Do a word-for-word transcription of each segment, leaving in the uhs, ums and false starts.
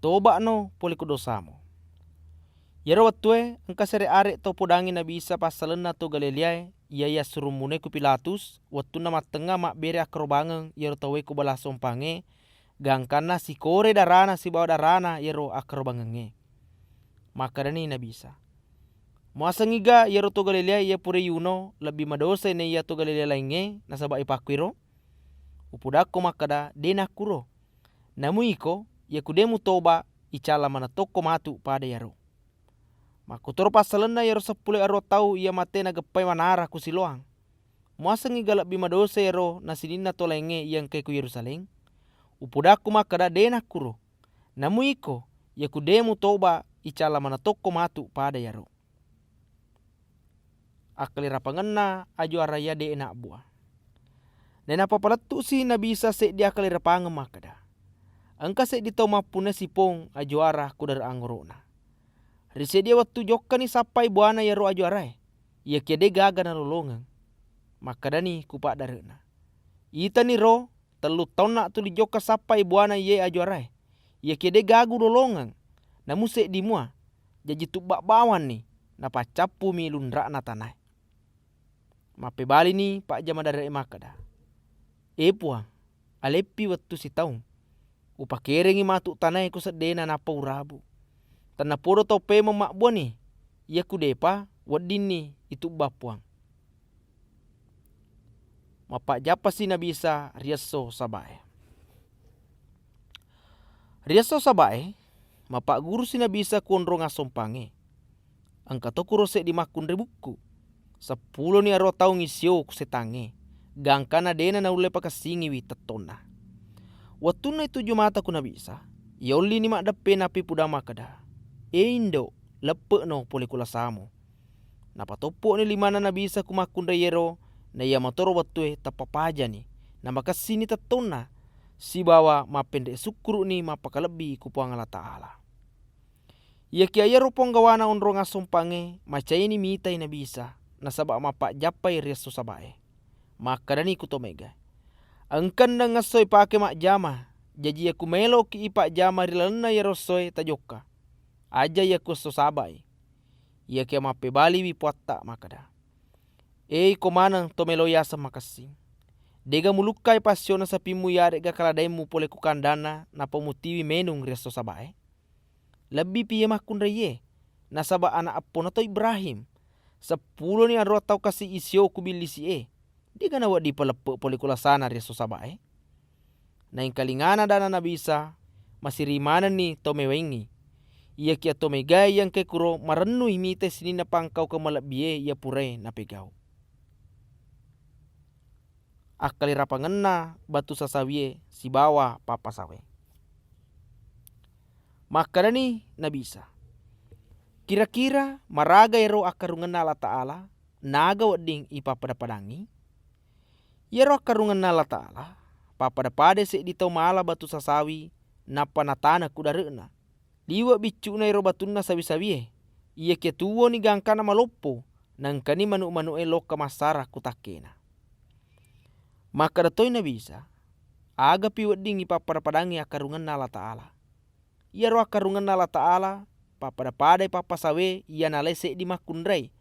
Toba'no pole ku dosamu. Iyaro wettue engka sere are' tau podangngi Nabi Isa passalenna to Galileae, iya yassuro munoi ku Pilatus, wettunna mattengnga mabbere akkarobangeng iyaro tauwe ku bala sompangnge, gangkanna sikore darana sibawa darana iyaro akkarobangengnge. Makkedani Nabi Isa, "Muasengngiga iyaro to Galileae iya pura yuno lebbi madosai naiya to Galileae laingnge nasaba ipakkuiro? Upodakko makkeda, de' nakkuro. Namu iko, iyaku de' mutoba, icalla maneng tokko matu pada iyaro." Makkutoro passalenna iyaro seppulo aruwa tau iya mate nageppai manara ku Siloam. Muasengngi ga lebbi madosa iyaro na sininna to laingnge iya engkae ku Yerusalem? Upodakku makkeda, de' nakkuro. Namu iko, iyaku de' mutoba, icalla maneng tokko matu pada iyaro. Akkalirapangenna ajuara iya de'e nabbua. Nainappa palettu'si Nabi Isa seddi akkalirapangeng makkeda, "Engka seddi tau mappunnai sipong ajuara ku dare' anggoro'na. Ri seddi wettu jokkani sappai buana iyaro ajuarae, iyakiya de' gaga nalolongeng. Makkedani ku paddare'na, 'Itani ro, tellu taunna tuli jokka sappai buana iye ajuarae, iyakiya de' gaga ulolongeng, namu seddi mua, jaji tubba bawanni, napaccappumi lunra'na tanae.'" Mappebalini pajjama dare'e makkeda, "E Puang, aleppi wettu sitaung. Upakerengngi matu tanae ku seddena nappa urabu. Tennapodo tau pemeng mabbuani, iyaku de'pa weddinni itubba Puang." Mappajjappasi Nabi Isa ri esso Sabae. Ri esso Sabae, mappaggurusi Nabi Isa ku onrong assompangnge. Engka to kuro seddi makkunrai bukku. Seppuloni aruwa taung isio ku setangnge, gangkanna de'na naulle pakessingiwi tettonna. Wettunna ituju mata ku Nabi Isa, yaollini maddeppe nappi puda makkeda, "E Indo, leppe'no pole ku lasamu." Napatoppo'ni limanna Nabi Isa ku makkunraiero, na iya matoro wettue tappapajani, namakessini tettonna, sibawa mappenre' sukkuru'ni mappakalebbi ku Puang Allah Ta'ala. Iyakiya iyaro ponggawana onrong assompangnge macaini mitai Nabi Isa, nasaba mappajjappai ri esso Sabae. Makkedani ku to maega, "Engkenneng esso ipake majjama, jaji iyaku maeloki ipajjama ri lalenna iyaro essoe tajokka. Aja iyaku esso Sabae." Iyakiya mappebaliwi Puatta makkeda, "E iko maneng to melo yaseng makessing. De'ga mulukkai passiona sapimmu iyare'ga kaladaimmu pole ku kandanna nappa mutiwi menung ri esso Sabae? Lebbipi iye makkunraiye, nasaba ana eppona to Ibrahim. Seppuloni aruwa tau kasi isio ku billisi'e, de'ga nawedding paleppe' pole ku lasana ri esso Sabae?" Naengkalingana dana Nabi Isa, masiri manenni tau mewaingngi. Iyakiya to maegae iya engkae kuro marennui mitai sininna pangkaukeng malebbie iya purae napegau. Akkalirapangenna batu sasawie sibawa pappasawe. Makkedani Nabi Isa, "Kira-kira maraga ero akkarungenna Allataala, naga wedding ipappada-padangngi? Iyaro akkarungenna Allataala, pappada-padai seddi tau mala batu sasawi nappa natana ku dare'na. Liwe' biccu'na ero batunna sawi-sawie, iyakiya tuwoni gangkanna maloppo, naengkani manu'-manu'e lokka massara ku takkena." Makkeda toi Nabi Isa, "Agapi wedding ipappada-padangngi akkarungenna Allataala? Iyaro akkarungenna Allataala, pappada-padai pappasawe iya nalai seddi makkunrai,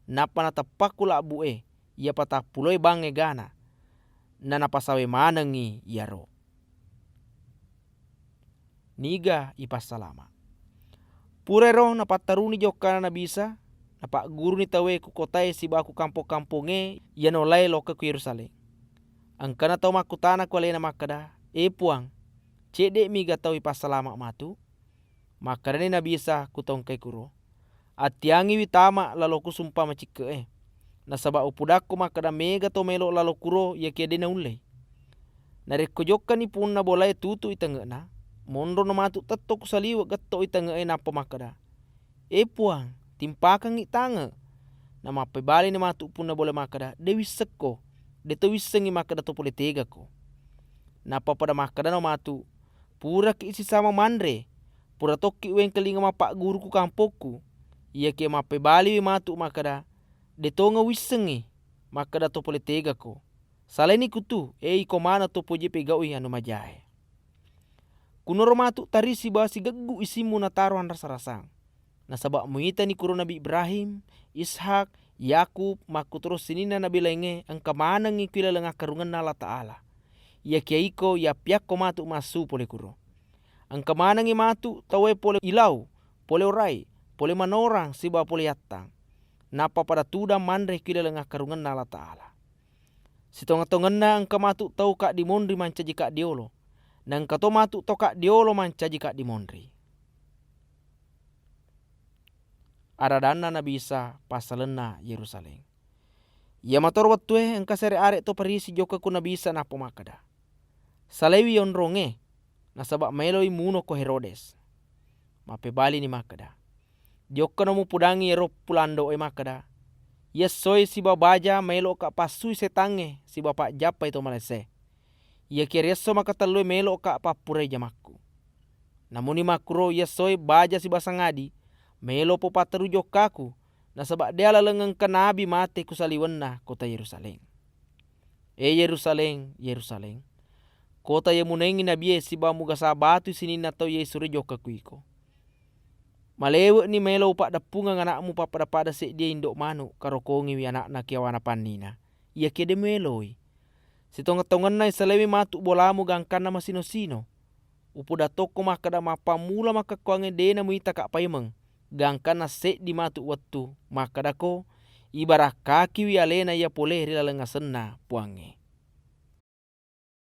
nappa nateppa ku labbu'e iya patappuloe bang egana, nanapasawe manengngi iyaro." Niga ipassalama. Purairo napattaruni jokkana Nabi Isa, napagguruni tauwe ku kotae sibawa ku kampong-kampongnge iya naolae lokka ku Yerusalem. Engkana tau makkutana ku alena makkeda, "E Puang, cedde'miga tau ipassalama matu?" Makkedani Nabi Isa ku tau engkae kuro, "Attiangiwi tama lalo ku sumpa macikke'e, nasaba upudakko makkeda mega to melo lalo kuro iyakiya de naullei. Narekko jokkani punna bolae tutu itange'na, monrono matu tetto ku saliwe' getto itange'e nappa makkeda, 'E Puang, timpakengngi tange'.' Namappebalini matu punna bolae makkeda, 'De wissekko, de to wissengngi makkeda to pole tegako.' Nappa pada makkedano matu, 'Puraki sisama manre, pura tokki wengkalinga mappagguru ku kampokku.' Iyakiya mappebaliwi matu makkeda, 'De tonga wissengngi makkeda to pole tegako. Salaini kutu, e iko maneng to poji pegaui anu majae.' Kunoro matu tari sibawa sigeggu isimmu nataro anrasa-rasang. Nasaba muitani kuro Nabi Ibrahim, Ishak, Yakub, makkutoro sininna nabi laingnge engka manengngi ku ilaleng akkarungenna Allataala. Iyakiya iko yappiakko matu massu pole kuro. Engka manengngi matu tauwe pole ilau, pole orai, pole manorang, sibawa pole yattang. Nappa pada tudang manre ku ilaleng akkarungenna Allataala. Sitonga-tongenna engka matu tau kaddimonri mancaji kaddiolo, na engka to matu to kaddiolo mancaji kaddimonri. Aradanna Nabi Isa passalenna Yerusalem. Iya matoro wettue engka sere are to Farisi jokka ku Nabi Isa nappa makkeda, "Salaiwi onrongnge, nasaba maeloi muno ko Herodes." Mappebalini makkeda, "Jokkano mupudangi ero pulando'e makkeda, 'Iya essoe sibawa baja maelokka passui setangnge sibawa pajjappai to malese. Iyakiya riesso makatellue maelokka pappurai jamakku.' Namuni makkuro iya essoe baja sibawa sangadi, maelo popatteru jokkaku, nasaba dé alaleng engka nabi mate ku saliwenna kota Yerusalem. Eh Yerusalem, Yerusalem, kota iya munaéngngi nabié sibawa mugasa batui sininna tau iya isuroi jokka ku iko. Maléwe'ni maélo upaddeppungeng ana'mu pappada-pada séddié indo' manu' karokongiwi ana'na kiyawana pannina, iyakiya dé muéloi. Sitonget-tongenna isalaiwi matu' bolamu gangkanna masino-sino. Upodatokko makkeda, mappammula makkekkuwangngé dé namuitaka' paimeng, gangkanna séddi matu' wettu, makkedako, ibarakkakiwi aléna iya polé ri laleng asenna Puwangnge.